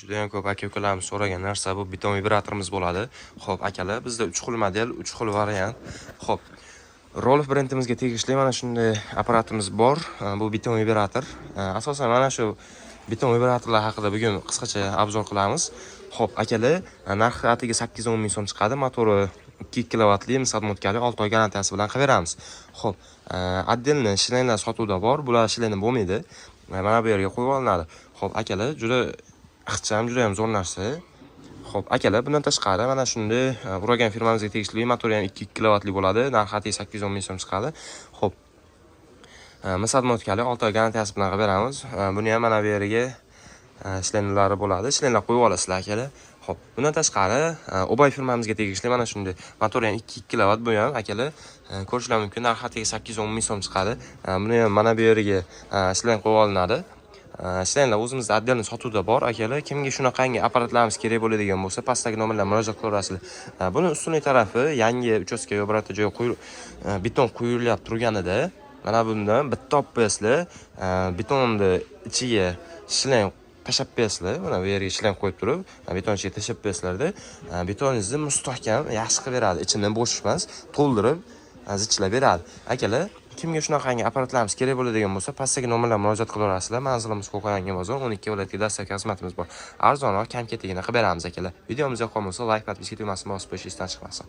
Judayam ko'p aka-ukalarimiz so'ragan narsa bu beton vibratorimiz bo'ladi. Xo'p, akalar, bizda 3 xil model, 3 xil variant. Xo'p, Rolf brendimizga tegishli mana shunday apparatimiz bor. Bu beton vibrator. Asosan mana shu beton vibratorlar haqida bugun qisqacha обзор qilamiz. Xo'p, akalar, narxi atigi 810 ming so'm chiqadi. Motori 2 kilovatli, mis обмотка li, 6 oy garantiyasi bilan qilib beramiz. Xo'p, отдельно shlenglar sotuvda bor. Bular shleni bo'lmaydi. Mana bu yerga qo'yib olinadi. Xo'p, akalar, juda ixcham, juda ham zo'r narsa. Xo'p, akalar, bundan tashqari mana shunday Uragan firmamizga tegishli motori ham 2 kilovatli bo'ladi. Narxi atigi 810 ming so'm chiqadi. Xo'p, mis обмотка li, 6 oy garantiyasi bilan qilib beramiz. Buni ham mana bu yeriga shlenlari bo'ladi. Shlenlar qo'yib olasizlar, akalar. Xo'p, bundan tashqari Obay firmamizga tegishli mana shunday motori ham 2 kilovat bu ham, akalar, ko'rishlar mumkin. Narxi atigi 810 ming so'm chiqadi. Buni ham mana bu yeriga shlen qo'yib olinadi. Shlenlar o'zimizda отдельно sotuvda bor, akalar. Kimga shunaqangi apparatlarimiz kerak bo'ladigan bo'lsa, pastdagi nomerlarga murojaat qilaverasizlar. Buni ustunlik tarafi, yangi uchastka yo birorta joyga beton quyilyapti turganida, mana bundan bitta olib qo'yasizlar, betonni ichiga shlen tashlab qo'yasizlar. Mana bu yerga shlen qo'yib turib, beton ichiga tashlab qo'yasizlarda, betoningizni mustahkam, yaxshi qilib beradi. Ichini bo'sh emas, to'ldirib, zichlab beradi. Akalar, kimga shunaqangi apparatlarimiz kerak bo'ladigan bo'lsa, pastdagi nomerlarga murojaat qilaverasizlar. Manzilimiz Qo'qon, Yangi bozor, 12 viloyatga доставка xizmatimiz bor. Arzonroq, kam ketigini qilib beramiz, akalar. Videomiz yoqqan bo'lsa, layk, подписка tugmasini bosib qo'yish esdan chiqmasin.